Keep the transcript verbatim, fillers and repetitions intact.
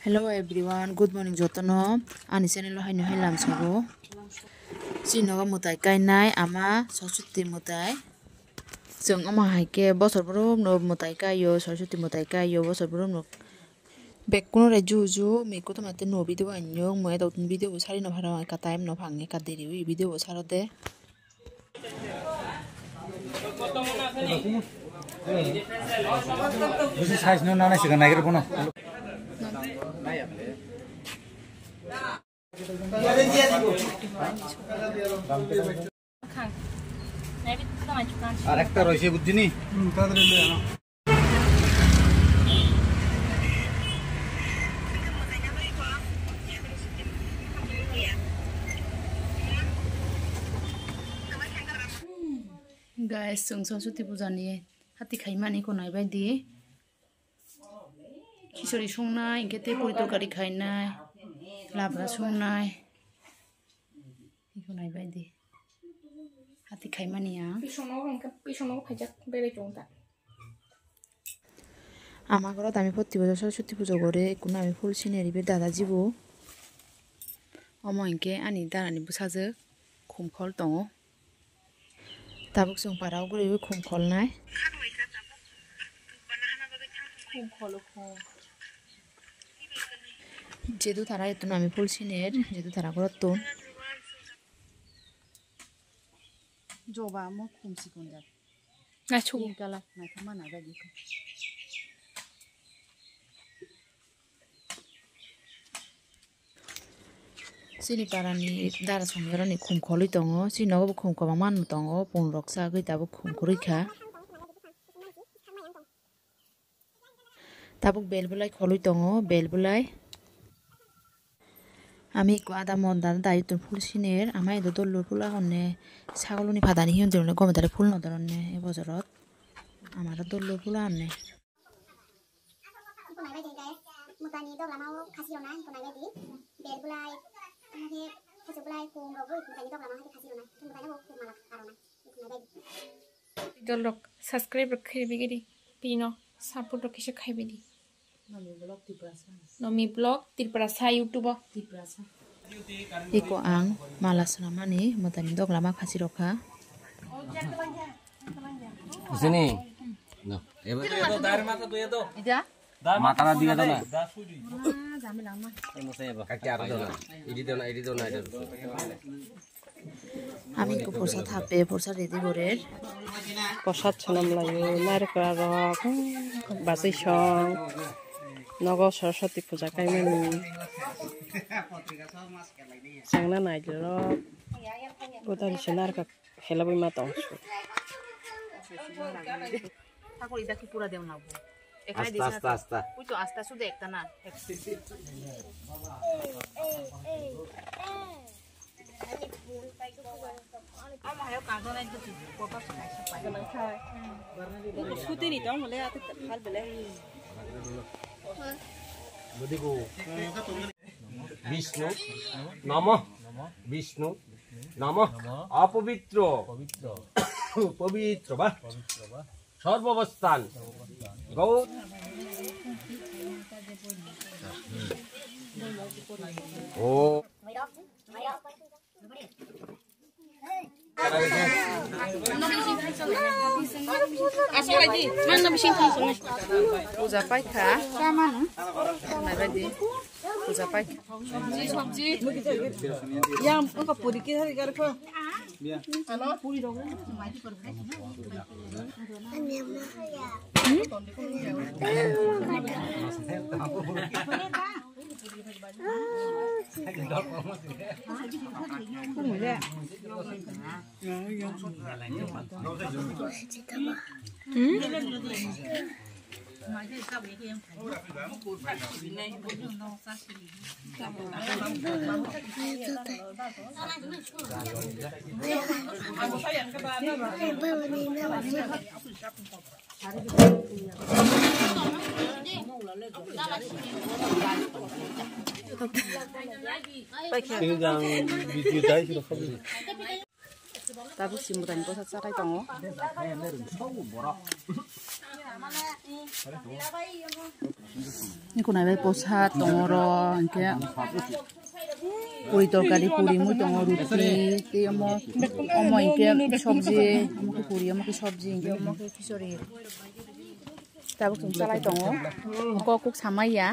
Hello everyone, good morning jotono. Ani channel o haino hai lamsogo. Chini nogo mwtai kainai ama Saraswati mwtai. Chwng omo hai khe bosor brum no mwtai kaio, Saraswati mwtai kaio bosor brum no. Bekkun ore ju ju mui kothoma tei no video anyong, mui edok video bo sari no pharo, ekka time no phang, ekka deri wi video bo saro de. Bisi size no nana siga naigra bono. Ar ekta roise bujjini? Guys, chwng Saraswati puja ni hati khaimani eko naibaidi. Khichori songnai, hinkhe tei puri torkari khainai, labra songnai. Eko naibaidi. Hati khaimani ang. Pisongno hwnkhe, pisongno phaijak berai tongo ta. Ama ghorot ami protti bojor Saraswati pujo gore, ekkuno ami phul siner ibe dada jibo. Omo hinkhe ani darani bwsajwk khum khol tongo. Tabuk chwng para o guriwi khum kholnai. Khum kholo khum. Jedu thara etun ami phul siner, jedu thara gorottun. Joba mo khum sikon jak. Naisuk. Pink colour, naithok ma naijak. Chini parani dara songjorani khum kholwi tongo. Chini nogo bo khum kwbangma no tongo. Pun rok chagwi tabuk khum kwrwi kha. Tabuk bel bwlai kholwi tongo, bel bwlai. Ami ekko ada mon dada dai tun phul siner, ama edo dol dol phul agonne, sagoloni padani hiyonde gome dale phul no doronne e bojorot. Amaro dol dol phul agonne. Mutani doglamao khasi rwnai, hwnkhai di. Bel bwlai, omo khe khechu bwlai, kum rok bo mutani doglamao khe khasi rwnai. Mutani bo kum mala kha rwnai, hwnkhai di. Dol rok subscribe rok khe bigiri, pino support rok kisa khai bidi. Nomi vlog Tiprasa. Nomi vlog Tiprasa YouTube o. Tiprasa. Eko ang mala swnamani mutani doglama khasi rokha. Sini. No. Eba. Matara diga dona. Kaki aro dona. Idi dona, idi dona, idi dona. Ami ko porsa thape, porsa ready gore. Porsa chwnam layo, narikra rok, bachai song. Nogo Saraswati puja kaimani. Chwngna nailorok. Botani se narikra helabwi ma tong. Thakor ida ki pura dem na bo. Ekhane asta, disa asta, asta. Ui to asta sude ekta na. Ama hayo kanto na itu kotor sa kaisa pai. Suti ni tong bole ate hal bole. Vishnu নমঃ। বিষ্ণু নমঃ। অপবিত্র। পবিত্র। পবিত্র বা। পবিত্র বা। সর্বাবস্থান। সর্বাবস্থান। গৌ-, ও। Puja paikha. Puja paikha. Yang engkau puri kita hari garko. Ano puri dong. Tabuk simrani bwsa chatai tongo. Niko nai bai posa tongo ro, hingke puri torkari, puri mui tongo, ruti, tei omo, omo hingke sobji, omo khe puri, omo khe sobji, hingke omo khe khichori. Tabuk chwng chalai tongo, kok kuk samai ya.